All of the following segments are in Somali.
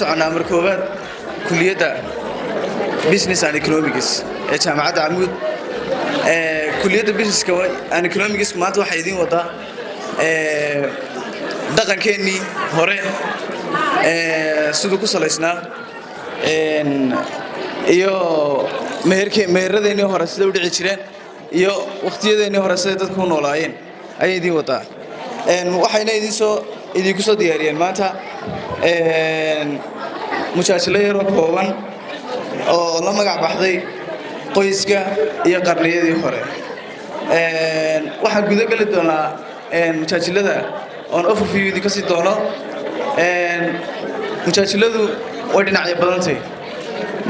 Soconnaa mar koowaad kuliyadda Business and Economics ee Jaamacadda Camuud. Kuliyadda Business and Economics maanta waxay idiin wadaa dhaqankeennii hore siduu ku salaysnaa iyo meheradeenii hore siday u dhici jireen iyo wakhtiyadeennii hore siday dadku u noolaayeen ayay idiin wadaa. Waxayna idinsoo idinku soo diyaariyeen maanta mujaajilo yaroo kooban oo la magac baxday Qoyska iyo Qarniyadii Hore. Waxaan guda geli doonaa mujaajilada oon overview idinka sii doono. Mujaajiladu way dhinacyo badantay.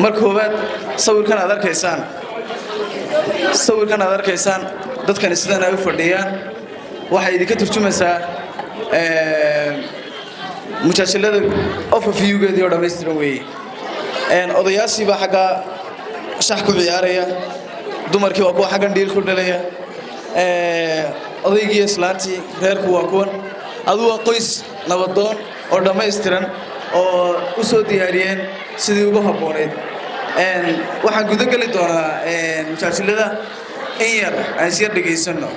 Mar koowaad, sawirkan aad arkaysaan, dadkani sidan ay u fadhiyaan waxay idinka turjumaysaa mujaajilada overviewgeedii oo dhammaystiran weeye. Odayaashii baa xaggaa shax ku ciyaaraya, dumarkii waa kuwa xaggan dhiil ku dhalaya, odaygii, islaantii, reerku waa kuwan. Aduu waa qoys nabadoon oo dhammaystiran oo u soo diyaariyeen sidii ugu habboonayd. Waxaan guda geli doonaa mujaajilada. In yar aan isyar dhegaysanno.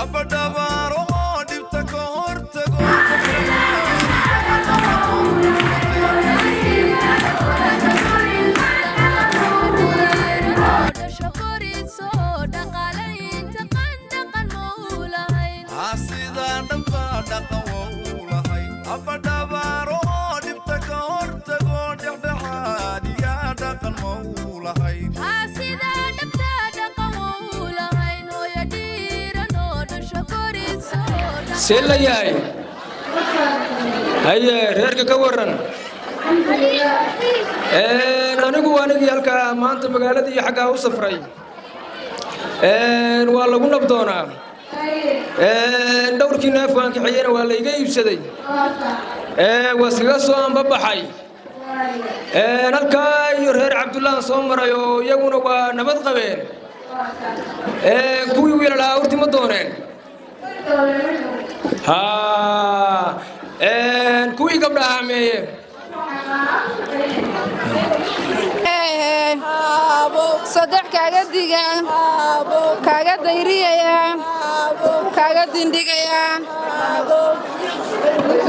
Abadhabaaro oo dhibta ka hortago. Sidaa dhabta dhaqan waa uu lahay. Abadhabaaro oo dhibta ka hortago, dhexdhexaad yaa dhaqan ma uu lahay. See la yahay? Haye, reerka ka waran? Anigu anigii halkaa maanta magaaladii iyo xaggaa u safray, waa lagu nabdoonaa. Dhowrkii neef waan kaxeeyena waa layga iibsaday, waa iskaga soo ambabaxay. Halkaa iyo reer Cabdullaan soo maray oo iyaguna waa nabad qabeen. Kuwii wiilalahaa awrti ma dooneen? Haa, kuwii gabdhaha meeye? Saddex kaaga diga, kaaga dayriyaya, kaaga dindhigaya.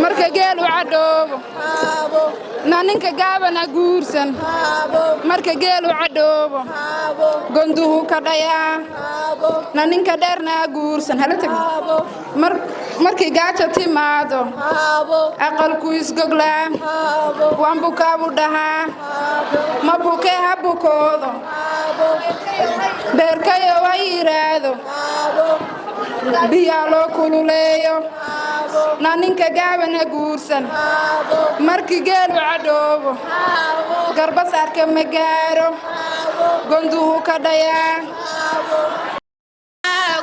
Marka geelu cadhoobo na ninka gaabana guursan. Marka geelu cadhoobo gonduhu ka dhayaa, na ninka dheerna guursan. Hala tag. Markii gaajo timaado aqalku isgoglaa, waan bukaabu dhahaa, ma bukee ha bukoodo, beerkayo ha yidhaahdo, biyaa loo kululeeyo, na ninka gaabana guursan. Markii geelu cadhoobo garbasaarka ma gaaro, gonduhu ka dhayaa.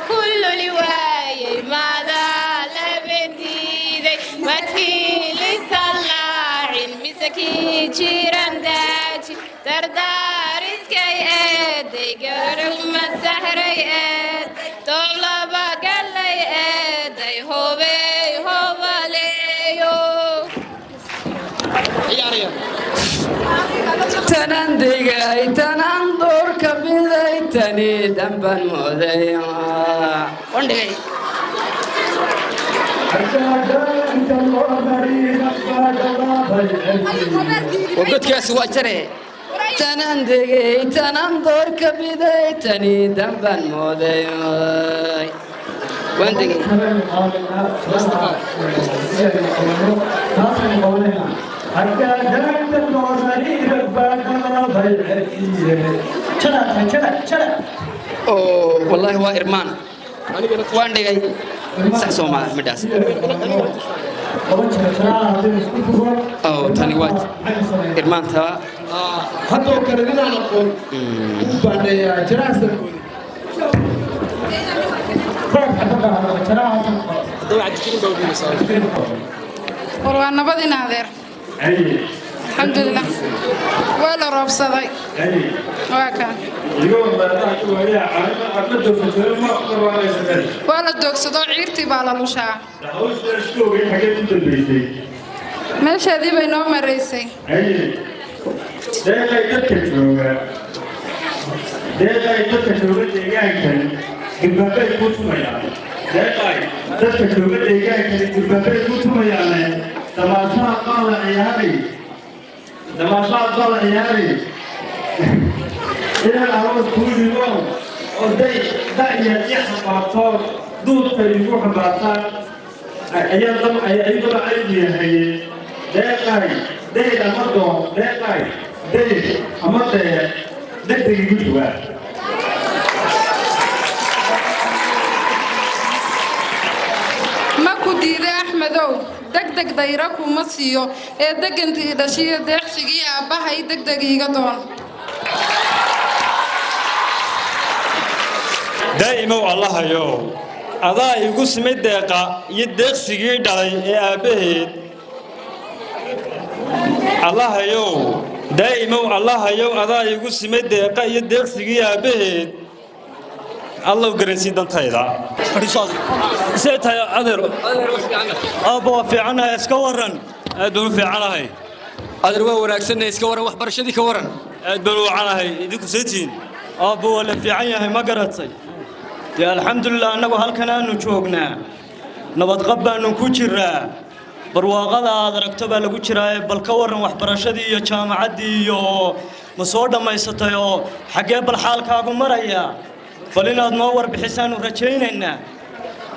Kululi waayey maadaa labendiiday madkiilisallaacin mise kii jiran daaji dardaariskay eeday garuma sahray eed dooblaba gallay eeday hobey hobaleeyo. Tanan digay, tanan duurka biday, tani damban mooday, wandhigay. Godkaasi waa jare. Tanan degay, tanan doorka biday, tani damban mooday, waan degay. Oo wallaahi waa irmaan, waan dhigay. Sax soo maaha midhaas? Oo tani waa irmaanta. Haddoo kale ninaan aqoon u baandheeyaa jarahasan. War waa nabad in adeer. Alxamdulilah, waa la roobsaday, waa kaa. Waa la doogsadoo ciirtii baa la lushaa. Meesheedii bay noo maraysay. Deeqay dadka jooga, deeqay dadka jooga deegaankan durbaanbay ku tumayaan. Deeqay dadka jooga deegaankan durbaanbay ku tumayaane, damaashaha baa la ciyaari, damaashaha baa la ciyaari. Inaan aroos kuu dhigo oday da'yar i xambaarto, duudka igu xambaartaan ayaa ayadoo caybu yahaye. Deeqay dayr ama doon, deeqay dayr ama deeq, degdeg igu jawaab. Ma ku diiday Axmedow, degdeg dayra kuma siiyo ee degantii dhashiyo deeqsigii aabbahay degdeg iiga doon. Daa'imow Allahayow, adaa igu simay deeqa iyo deeqsigii dhalay ee aabbaheed. Allahayow, daa'imow Allahayow, adaa igu simay deeqa iyo deeqsigii aabbaheed, Allow garansii dantayda. See tahay, adeer? Aabba, waa fiicanahay, iska waran. Aad baan u fiicanahay. Adeer, waa wanaagsannahay, iska waran waxbarashadii, ka waran? Aad baan u wacanahay, idinku seetiin? Aabba, waa la fiican yahay, ma garatay? Dee alxamdulilah, annagu halkan aanu joognaa, nabadqab baanu ku jiraa, barwaaqada aad aragto baa lagu jiraaye. Bal ka warran waxbarashadii iyo jaamacaddii iyo ma soo dhammaysatay oo xaggee bal xaalkaagu maraya? Bal inaad noo warbixisaanu rajaynaynaa.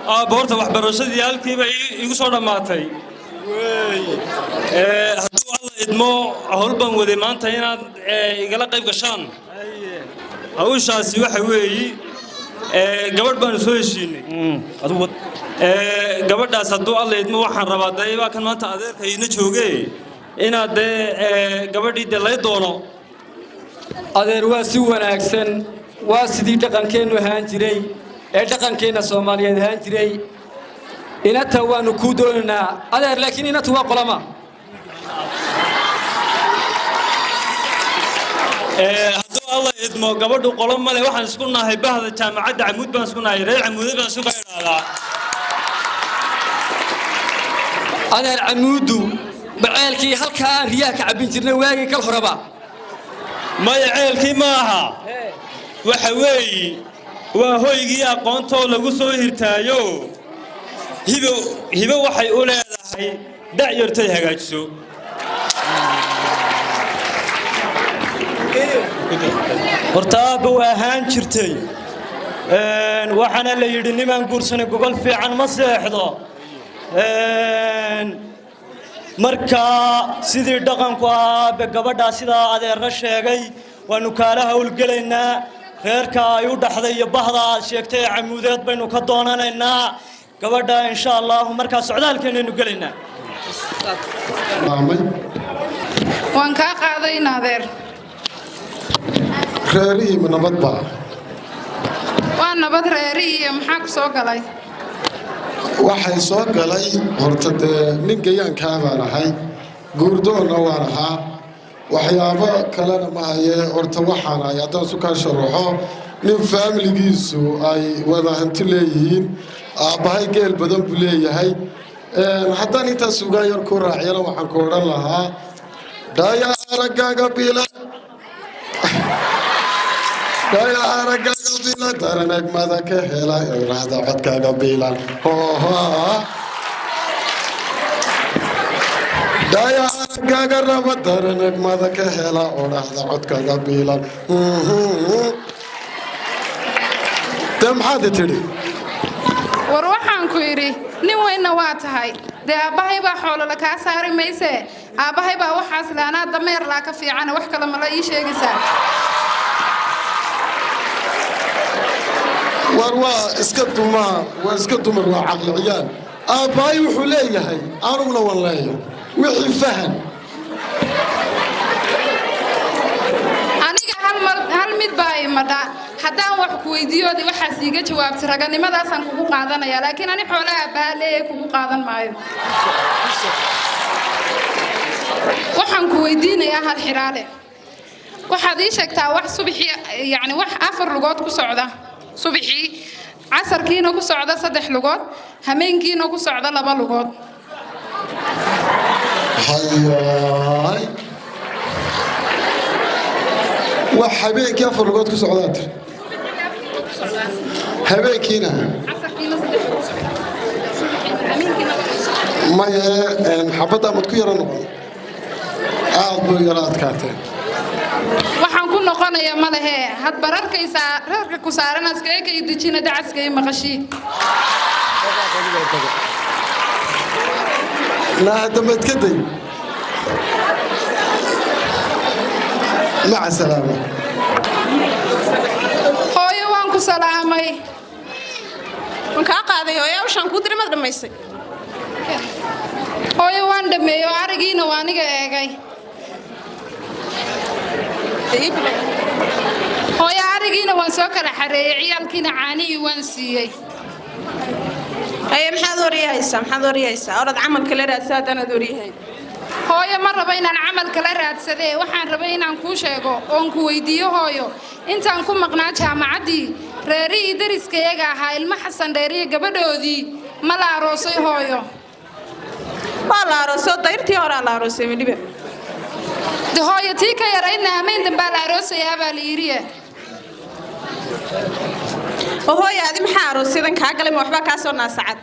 Aabba, horta waxbarashadii halkiiba igu soo dhammaatay. Hadduu Alla idmo, hawl baan waday maanta inaad igala qayb gashaan. Hawshaasi waxa weeyi, gabadh baanu soo heshiinay. Gabadhaas hadduu Alla idmo, waxaan rabaa dee baa kan maanta adeerka idina jooge inaad dee gabadhii dee lay doono. Adeer, waa si wanaagsan, waa sidii dhaqankeennu ahaan jiray ee dhaqankeenna Soomaaliyeed ahaan jiray. Inata waannu kuu doonaynaa, adeer, laakiin inatu waa qolama? Hadduu Alla idmo, gabadhu qolo male. Waxaan isku nahay bahda jaamacadda Camuud baan isku nahay, reer Camuude baan isku idhaahdaa. Adeer, Camuuddu baceelkii halkaa aan riyaha ka cabbin jirnay waagii kal horeba? Maya, ceelkii ma aha. Waxa weeyi waa hoygii aqoontoo lagu soo hirtaayo. Hibo, hibo waxay u leedahay da'yartay hagaajiso. Horta aabba, waa ahaan jirtay, waxaana la yidhi nimaan guursanay gogol fiican ma seexdo. Markaa sidii dhaqanku ahaa, aabe, gabadhaa sidaa adeerna sheegay waanu kaala howlgelaynaa. Reerka ay u dhaxday iyo bahda aad sheegtay ee Camuudeed baynu ka doonanaynaa gabadha, insha Allahu. Markaa socdaalkeenaynu gelaynaa. Waan kaa qaaday in adeer. Reerihii ma nabad baa? Waa nabad reerihii iyo maxaa ku soo galay? Waxay soo galay, horta dee nin gayaankaa baan ahay, guurdoonna waan ahaa, waxyaabo kalena ma haye. Horta waxaan ahay, haddaan su kaa sharaxo, nin faamiligiisu ay wada hanti leeyihiin. Aabbahay geel badan buu leeyahay. Haddaan intaas ugaa yar ku raaciyana, waxaan ku odhan lahaa: dhaya araggaaga bila, dhaya araggaaga bila, daranegmada ka hela, raahda codkaaga biilan hoho. Dhaya araggaaga raba, daranegmada ka hela, odhaahda codkaaga biilan. Dee maxaad tidhi? War waxaan ku idhi, nin weynna waa tahay, dee aabbahay baa xoolola kaa saari maysee. Aabbahay baa waxaas le, anaa dameer laa ka fiicana. Wax kale mala ii sheegaysaa? War waa iska dumaa, waa iska dumar, waa caqli ciyaal. Aabbahay wuxuu leeyahay aniguna waan leeyahay, wixii fahan. Aniga hal mid baa imadha. Haddaan wax ku weydiiyoodi waxaas iiga jawaabtay, raganimadaasaan kugu qaadanaya, laakiin ani xoolaha aabbaha leeyahay kugu qaadan maayo. Waxaan ku weydiinayaa hal xiraale. Waxaad ii sheegtaa wax subaxii, yacni wax afar lugood ku socda subaxii, casarkiina ku socda saddex lugood, hameenkiina ku socda laba lugood. Hayaay, wax habeenkii afar lugood ku socdaa tir, habeenkiina casarkiina saddex ku socda, hameenkiina laba ku socda. Maye, xabadda amad ku yaro noqon, aad buu yaro adkaatee. Waxaan ku noqonaya ma lehe, had bararkaysaa rarka ku saaran askaga kay dejina dacaskay maqashii. Naa hadda maad ka day. Maca salaama. Hooyo, waan ku salaamay. Waan kaa qaaday, hooyo. Hawshaan kuu diray maad dhammaysay? Hooyo, waan dhammeeyey oo arigiina waa aniga eegay. Hooyo, arigiina waan soo kala xareeyey, ciyaalkiina caanihii waan siiyey. Haye, maxaad waryahaysaa? Maxaad waryahaysaa? Orad camal kala raadsa haddaanaad waryahayn. Hooyo, ma rabo inaan camal kala raadsadee, waxaan rabay inaan kuu sheego oon ku weydiiyo. Hooyo, intaan ku maqnaa jaamacaddii, reerihii deriskayaga ahaa, ilmo Xasan Dheeriyo gabadhoodii ma la aroosay, hooyo? Waa la aroosay oo dayrtii horaa la aroosay weliba. De hooyo, tii ka yaraydna hameen dambaa la aroosayaa baa la yidhi. Oo hooyo, adi maxaa aroosyadan kaa galay? Ma waxbaa kaa soo naasacad?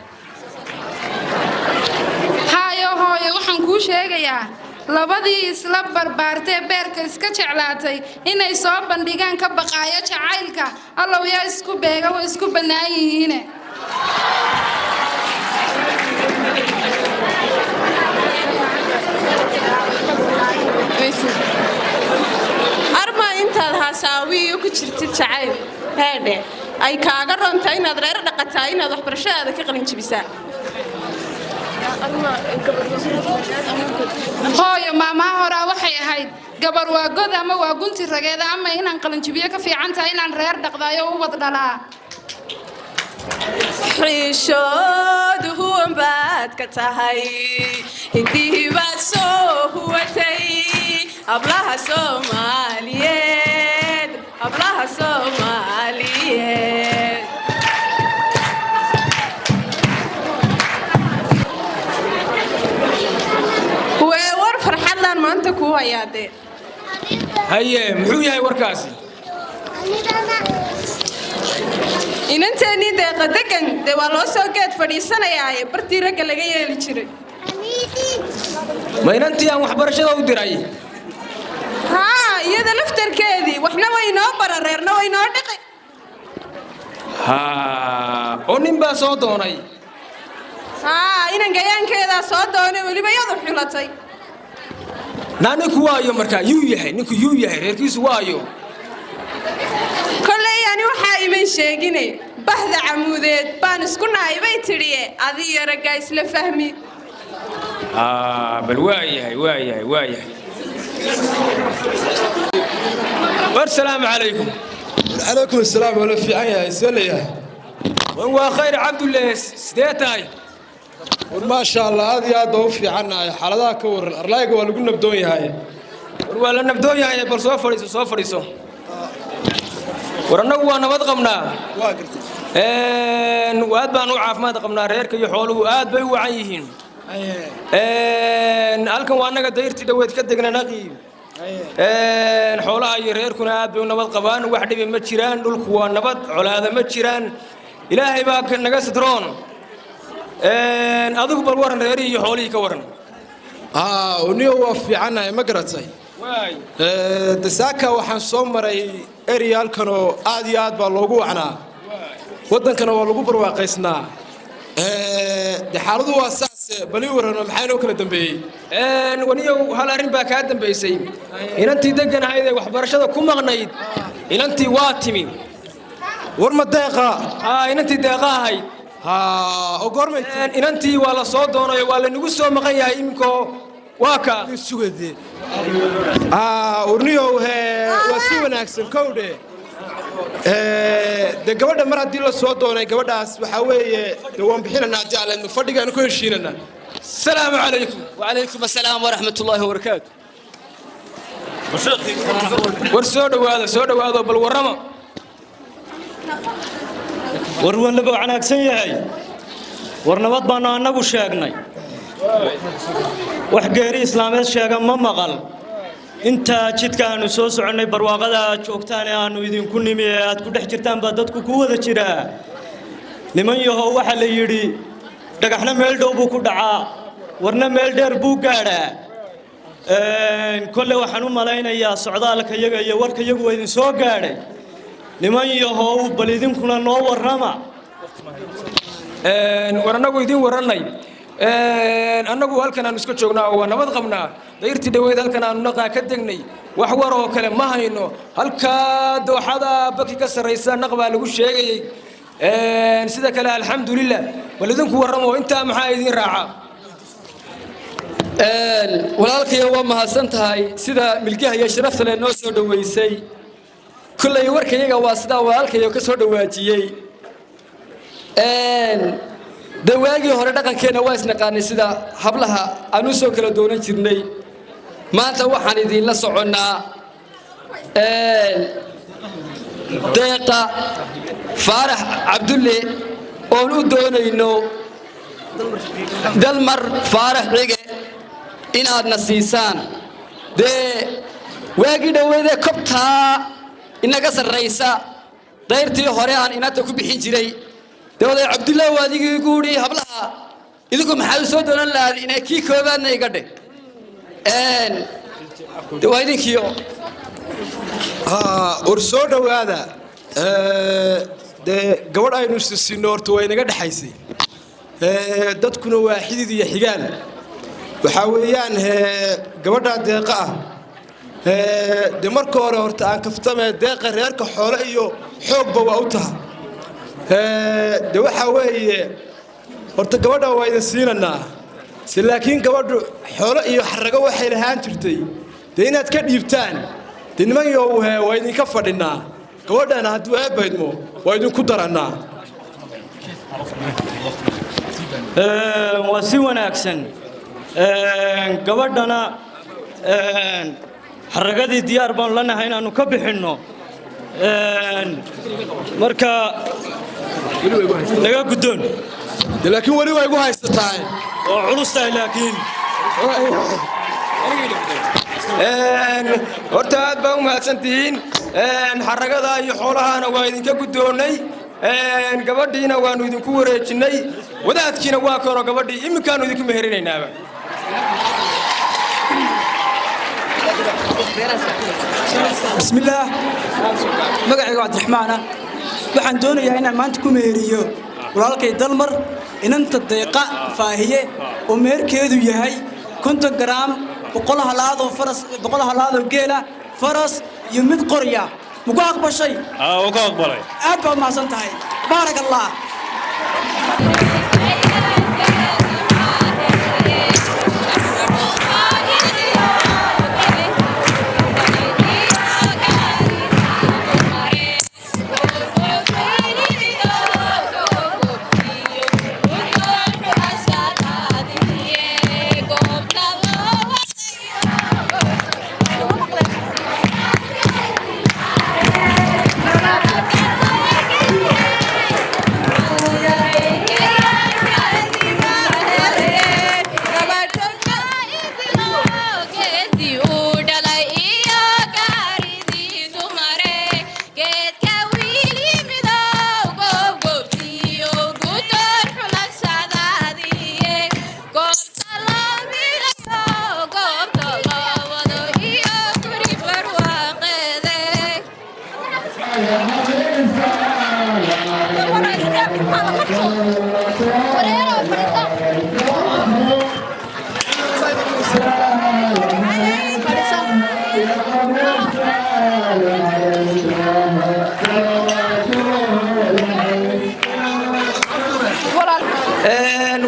Haayo hooyo, waxaan kuu sheegayaa labadii isla barbaartee beerka iska jeclaatay inay soo bandhigaan ka baqaayo jacaylka. Allow yaa isku beega, way isku bannaan yihiine. Arma intaad haasaawiyo ku jirtid jacayl heedhe ay kaaga roontaa inaad reero dhaqataa, inaad waxbarashadaada ka qalin jabisaa. Hooyo, maamaha horaa waxay ahayd gabar waa god ama waa gunti rageeda, ama inaan qalinjibiyo ka fiican tahay inaan reer dhaqdaayo ubad dhalaa. Xishoodu huwan baad ka tahay, hidihii baad soo huwatay, hablaha Soomaaliyeed, hablaha Soomaaliyeed. Wee, war farxadlaan maanta kuu hayaadee. Haye, muxuu yahay warkaasi? Inanteennii Deeqa Degan dee waa loo soo geed fadhiisanayaaye bartii ragga laga yeeli jiray. Ma inantii aan waxbarashada u diray? Haa, iyada laftarkeedii waxna way inoo bara, reerna way inoo dhiqi. Haa, oo nin baa soo doonay? Haa, inan gayaankeedaa soo doonay, weliba iyadu xulatay. Naa ninku waayo markaa? Yuu yahay ninku? Yuu yahay reerkiisu? Waayo? Kolley ani waxaa iman sheegine, bahda Camuudeed baan isku nahay bay tidhiye, adiyo raggaa isla fahmi. Haa, bal waa yahay, waa yahay, waa yahay. War salaamu calaykum. Calaykum asalaam. Waa la fiican yahay, see leeyahay? War waa khayr, Cabdulle, sidee tahay? War maasha Allah, aad iyo aad baa u fiicannahay. Xaaladaha ka waran arlaayga? Waa lagu nabdoon yahay. War waa la nabdoon yahay. Bal soo fadhiiso, soo fadhiiso. War annagu waa nabad qabnaa, aad baan u caafimaad qabnaa, reerka iyo xooluhu aad bay u wacan yihiin. Halkan waa annaga dayrtii dhaweed ka degna naqi. Xoolaha iyo reerkuna aad bay u nabad qabaan, wax dhibi ma jiraan, dhulku waa nabad, colaada ma jiraan, Ilaahay baa naga sidroon. Adigu bal waran, reerihii iyo xoolihii ka waran. Haa, niyo waa fiicannahay, ma garatay? Dasaaka waxaan soo maray area halkanoo aad iyo aad baa loogu wacnaa, waddankana waa lagu barwaaqaysnaa. De xaaladu waa saas. Bali warano, maxaa inoo kala dambeeyey? Waniyow, hal arrin baa kaa dambaysay. Inantii degan ahayd ee waxbarashada ku maqnayd, inantii waa timi. War ma Deeqa? Haa, inantii Deeqa ahayd. Oo goormay? Inantii waa la soo doonayo, waa lanagu soo maqan yahay iminkoo, waa ka. Sugade warniyow, waa si wanaagsan kowdhe. De gabadha mar haddii la soo doonay, gabadhaas waxaa weeye de waan bixinanaa haddii aan leedno, fadhigaanu ku heshiinanaa. Salaamu calaykum. Wacalaykum assalaam waraxmat ullaahi wabarakaatu. War soo dhowaada, soo dhowaado, bal warrama. War waan laba wanaagsan yahay. War nabad baanu annagu sheegnay, wax geeri islaameed sheega ma maqal. Intaa jidka aanu soo soconnay, barwaaqada aad joogtaan ee aanu idinku nimi ee aad ku dhex jirtaan baa dadku ku wada jiraa. Niman yahow, waxaa la yidhi dhagaxna meel dhow buu ku dhacaa, warna meel dheer buu gaadhaa. Kolle waxaan u malaynayaa socdaalka yaga iyo warka yagu waa idin soo gaadhay. Niman yahow, bal idinkuna noo warrama. War annagu idiin warannay. Annagu halkan aanu iska joognaa oo waa nabad qabnaa. Dayrtii dhaweyd halkan aanu naqaa ka degnay, wax war oo kale ma hayno. Halkaa dooxada baki ka sarraysa naq baa lagu sheegayey. Sida kale alxamdulilah. Bal idinku warramo, intaa maxaa idiin raaca? Walaalkayo, waa mahadsan tahay sida milgaha iyo sharafta leh noo soo dhoweysay. Kullay warkayaga waa sidaa walaalkayo ka soo dhowaajiyey. Dee waagii hore dhaqankeenna waa isnaqaanay, sida hablaha aan u soo kala doonan jirnay. Maanta waxaan idiinla soconnaa Deeqa Faarax Cabdulle oon u doonayno Dalmar Faarax Cige inaadna siisaan. Dee waagii dhoweydee kobtaa inaga sarraysa dayrtii hore aan inanta ku bixin jiray, dee oday Cabdullah waa adigii igu udhi, hablaha idinku maxaad u soo doonan lahaad inay kii koobaadna iga dheh. De waa idinkiio. War soo dhowaada. Dee gabadh aynu isisiinno horta waa inaga dhexaysay, dadkuna waa xidid iyo xigaal. Waxaa weeyaan gabadhaa Deeqa ah, dee marka hore horta aan kaftamee, Deeqa reerka xoole iyo xoogba waa u taha. Dee waxaa weeye horta gabadha waa idin siinanaa se, laakiin gabadhu xoolo iyo xarago waxay lahaan jirtay dee inaad ka dhiibtaan. Dee niman yow, waa idinka fadhinaa. Gabadhana hadduu eebbaydmo waa idinku darannaa. Waa si wanaagsan. Gabadhana xaragadii diyaar baanu la nahay inaannu ka bixinno. Marka naga guddoon. Laakiin weli waa igu haysataa. Waa culus tahay laakiin. Horta aad baa u mahadsantihiin. Xaragada iyo xoolahana waa idinka guddoonnay, gabadhiina waannu idinku wareejinnay, wadaadkiina waa kanoo gabadhii iminkaannu idinku meherинaynaaba. Bismillaah, magacayga Cabdiraxmaana. Waxaan doonayaa inaan maanta ku meheriyo walaalkay Dalmar inanta Deeqa Faahiye oo meherkeedu yahay 50 garaam, 100 halaadoo faras, 100 halaadoo geela, faras iyo mid qorya. Maku aqbashay? Waa ku aqbalay. Aad baad mahadsan tahay, baarak allah.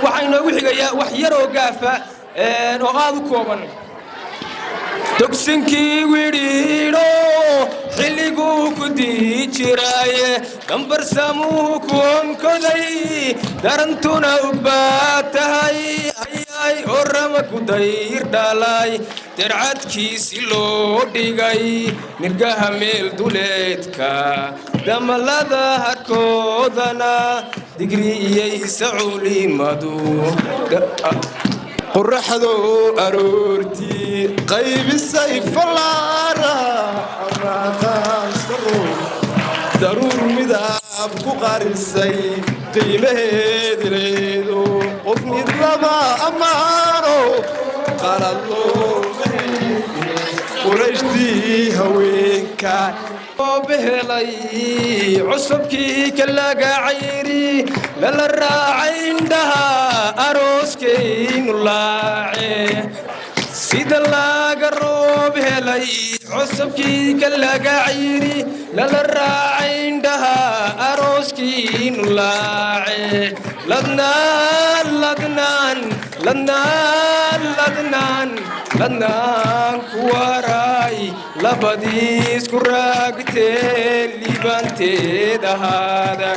Waxaa inoogu xigayaa wax yaroo gaafa oo aad u kooban. Dogsinkii widhiidho xilliguu ku dii jiraaye, dambarsamuu ku onkoday, darantuna ugbaa tahay. Ayay. Horama ku dayr dhalay, dercadkiisi loo dhigay nirgaha meel duleedka, damalada harkoodana digriyaysa culimadu. Qoraxdo aroortii qaybisay fallaara, daruur midab ku qarisay qiimaheedi leedo, qof mid lama ammaano qalad looma. Qurayshtii haweenka Behelay cusubkii ka laga cayri, lala raacay indhaha arooskaynu laace. Sida laga roob helay, cusubkii ka laga cayri, lala raacay indhaha arooskiinu laace. Ladnaan, ladnaan, ladnaan, ladnaan, ladnaan ku waray, labadiis ku raagtee liibaanteed ahaada.